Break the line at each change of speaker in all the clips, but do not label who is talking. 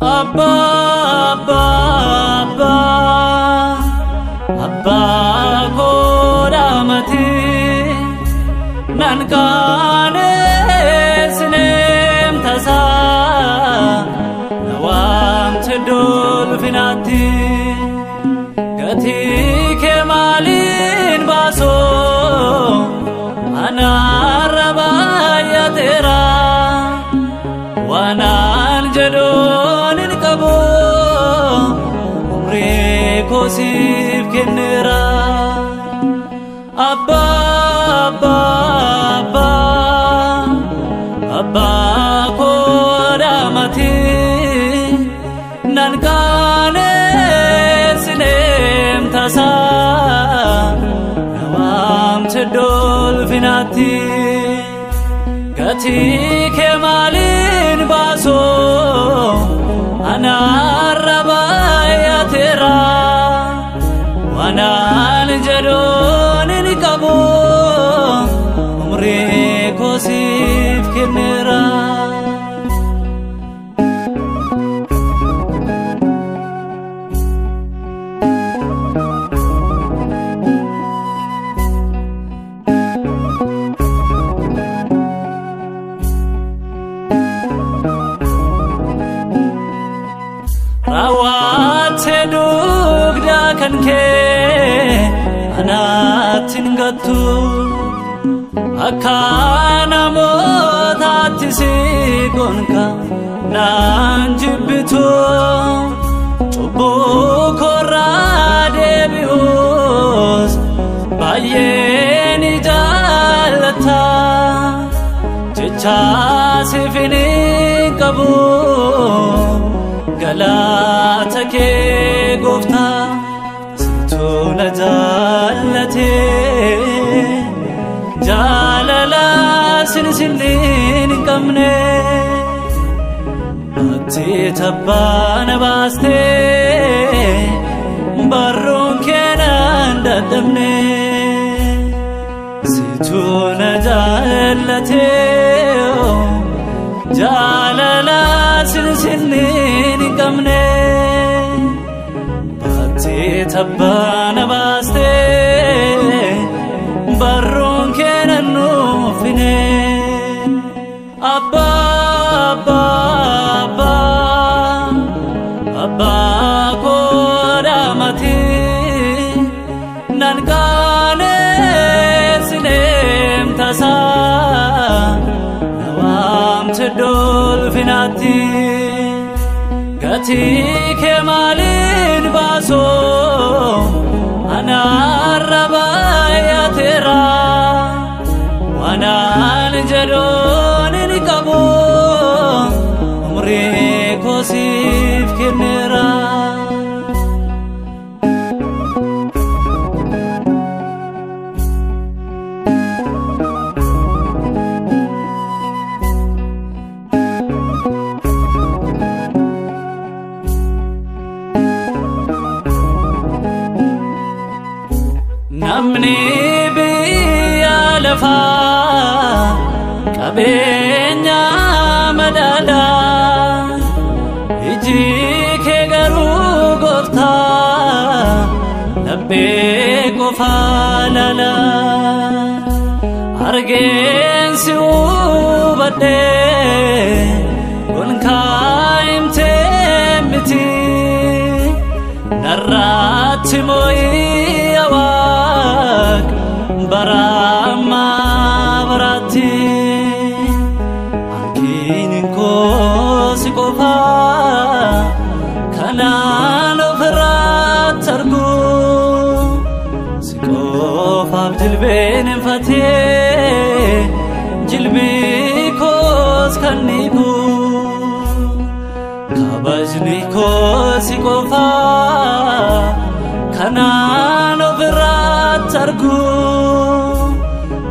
Abba, Abba, Abba, Abba godhamati nan qaanesinem tasaa na waamte dolfinaatti gatii kee maaliin baasoo anaarra baay'ateera waanaan jedhuun hin qabu umrii koo siif kenneera. Abba, Abba, Abba, Abba godhamati nan qaanesinem tasaa na waamte dolfinaatti gatii kee maaliin baasoo anaarra baay'ateera waanaan jedhuun hin qabu umrii koo siif kenneera. Raawwattee dugda kan kee anaatti hin gattu akka namootaatti si gonka naan jibbitu cubbuu koorraa deebi'us baay'ee ni jaallata jecha siif hin qabu. Galata kee gooftaa situ na jaallate jaalala sinsinniin hin qabne ati tabbaa na baastee barruun kee naan dadhabne situ na jaallate jaalala sinsinniin hin qabne baatee tabbaa na baastee barruun kee nan nuufine. Abba, Abba, Abba, Abba godhamati nan qaanesinem tasaa na waamte dolfinaatti gatii kee maaliin baasoo anaarra baay'ateera waanaan jedhuun hin qabu umrii koo siif kenneera. Namni biyya lafaa qabeenya madaalaa iji kee garuu gooftaa laphee qofaa laala argeen si hubadhee gonkaa himtee miti narratti moo'ii Waaq bara ammaa baraatti hanqinni koo si qofaa kanaan ofirratti argu si qofaaf jilbeenfatee jilbii koos kan dhiigu. Kabajni koo si qofaa kanaan ofirratti argu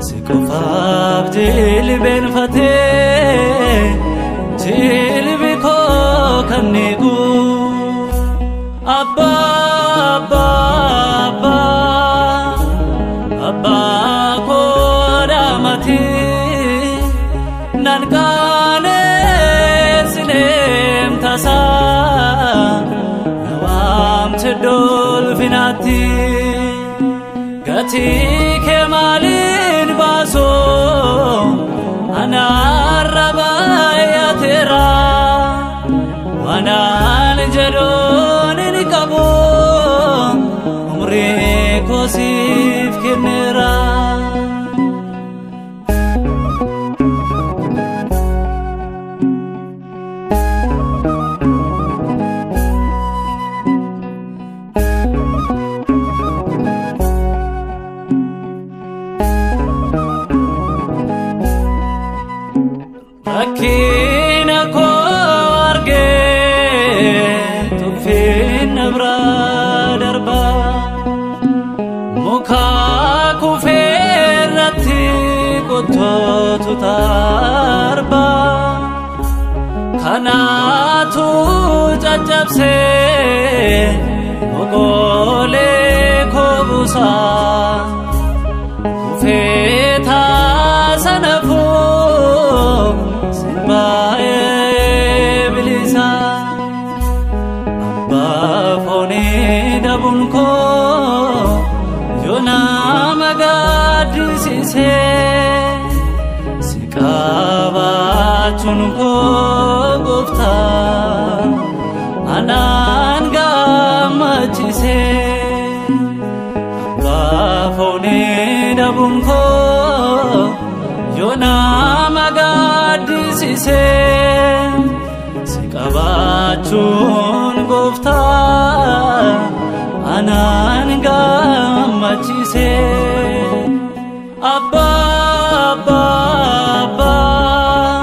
si qofaaf jilbeenfatee jilbi koo kan eegu. Abbaa abbaa abbaa abbaa koo daamatii nan qaaneessineem tasaa na waamte dolfinaatti gatii kee maaliin baasoo anaarra baay'ateera waanaan jedhuun hin qabu umrii koo siif kenneera. Rakkina koo argee tuffin na bira darba muka kufee irratti qottootu tarba kanaatu caccabsee mogolee koo buusaa kufee taasanaafuu baay'ee bilisa. Abbaa foonii dhabuun koo yoo nama gaddisiise si qabaachuun koo gooftaa anaan gammachiise. Abbaa foonii dhabuun koo yoo nama gaddisiise si qabaachuun gooftaa anaan gammachiise. Abbaa abbaa abbaa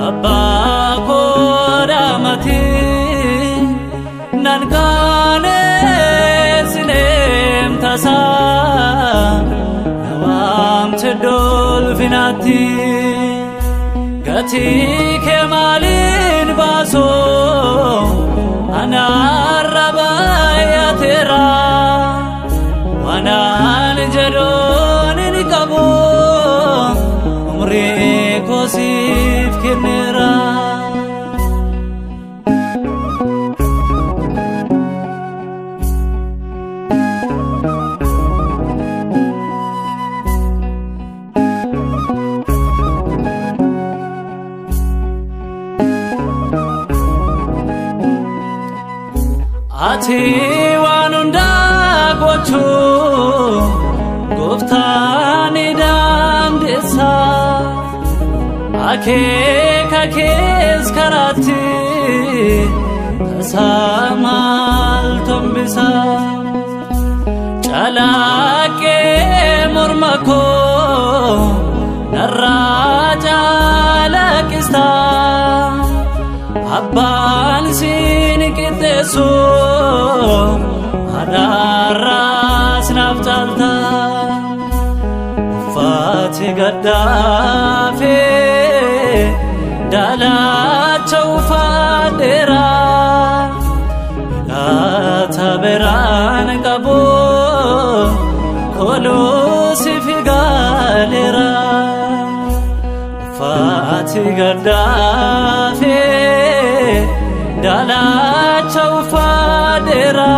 abbaa koo daamatii nan qaaneessineem tasaa na waamte dolfinaatti gatii kee maaliin baasoo anaarra baay'ateera waanaan jedhuun hin qabu umrii koo siif kenneera. Ati waan hundaa gochuu gooftaan ni dandeessa akeeka kees karaatti tasaa maaltu hambisa calaqqee morma koo narraa calaqqista abbaan siin qixxeessu haadharraas naaf caalta. Uffati gaddaafee daalacha uffadheera hidhata biraan qabu koluu siif gaaleera. Uffati gaddaafee daalacha uffadheera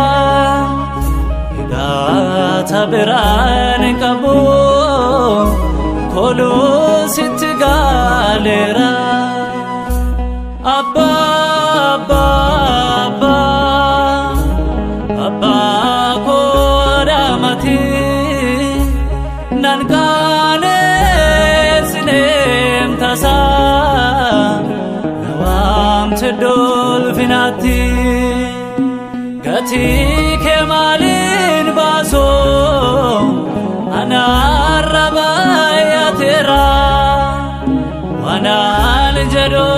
hidhata biraan qabu koluu sitti gaaleera. Abbaa abbaa abbaa abbaa koo daamatii nan qaaneessineem tasaa na waamte dolfinaatti gatii kee maaliin baasoo anaarra baay'ateera waanaan jedhu